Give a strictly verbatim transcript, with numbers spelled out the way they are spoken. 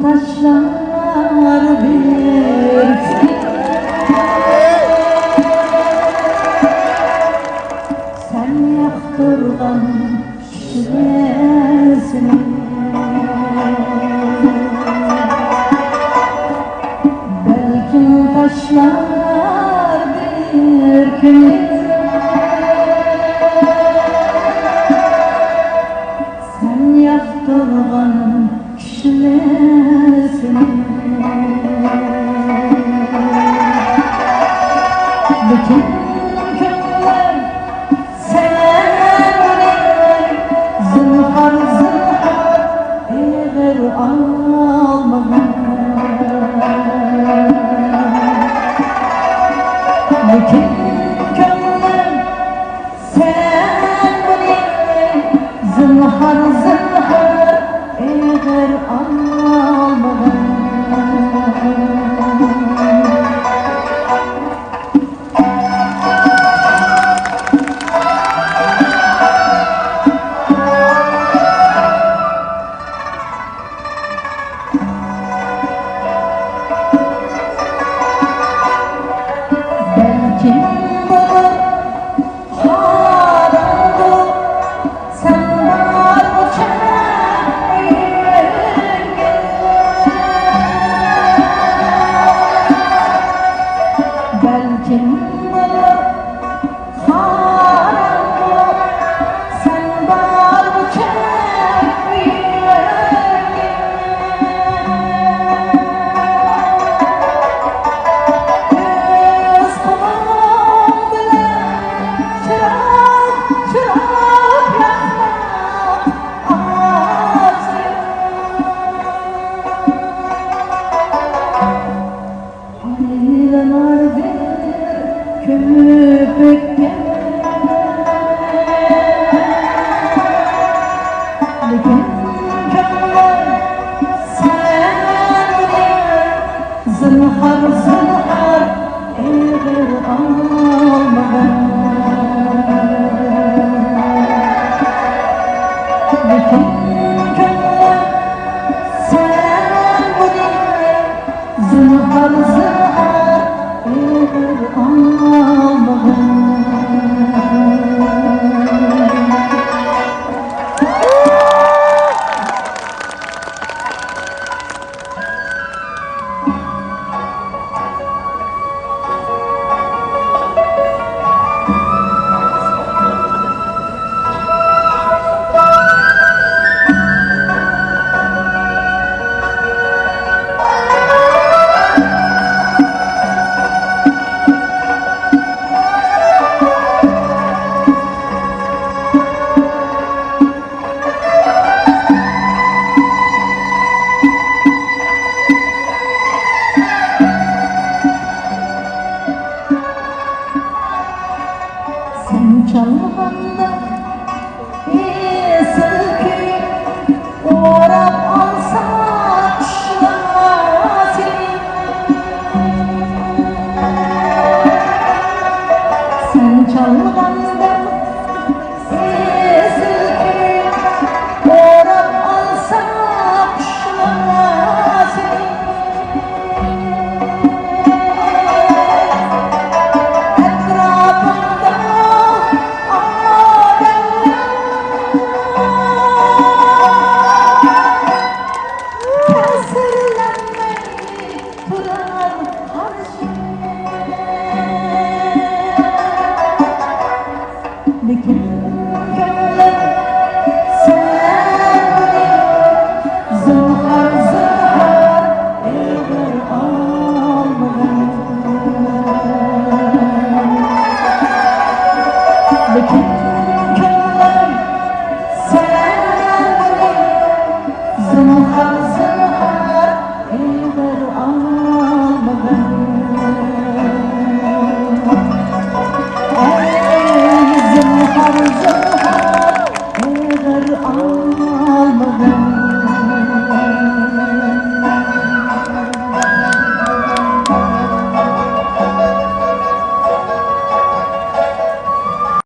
تاشلار بىر سەن ياقتۇرغان كىشىلەرسىنى. بەلكىم تاشلار بىر كۈنى سەن ياقتۇرغان كىشىلەرسىنى. لېكىن كۆڭلۈم سەن ئۇنى زىنھار، زىنھار ئېغىر ئالمىغىن. لېكىن كۆڭلۈم سەن بۇنى زىنھار، زىنھار ئېغىر ئالمىغىن. بەلكىم بۇ قاراڭغۇ سەن بارغۇچە ئۆيۈڭگە. بەلكىم بۇ قاراڭغۇ سەن بارغۇچە ئۆيۈڭگە. ئۆز قولۇڭ بىلەن چىراغ، چىراغ ياقماق ئارزۇيۇم. ئايلىنار بىر كۆمۈپ ئۆتكەن. لېكىن كۆڭلۈم سەن ئۇنى زىنھار، زىنھار ئېغىر ئالمىغىن. لېكىن كۆڭلۈم سەن ئۇنى زىنھار، زىنھار ئېغىر ئالمىغىن. سەن چالغاندا ئېسىل كۈي ئوراپ ئالسا قۇشلار سېنى. سەن چالغاندا ئېسىل كۈي ئوراپ ئالسا قۇشلار سېنى. ئەتراپىڭدا ئادەملەر تەسىرلەنمەي تۇرار قارشى. لېكىن كۆڭلۈم سەن ئۇنى زىنھار، زىنھار ئېغىر ئالمىغىن. لېكىن كۆڭلۈم سەن ئۇنى زىنھار، زىنھار ئېغىر ئالمىغىن. ئەي، زىنھار، زىنھار ئېغىر ئالمىغىن.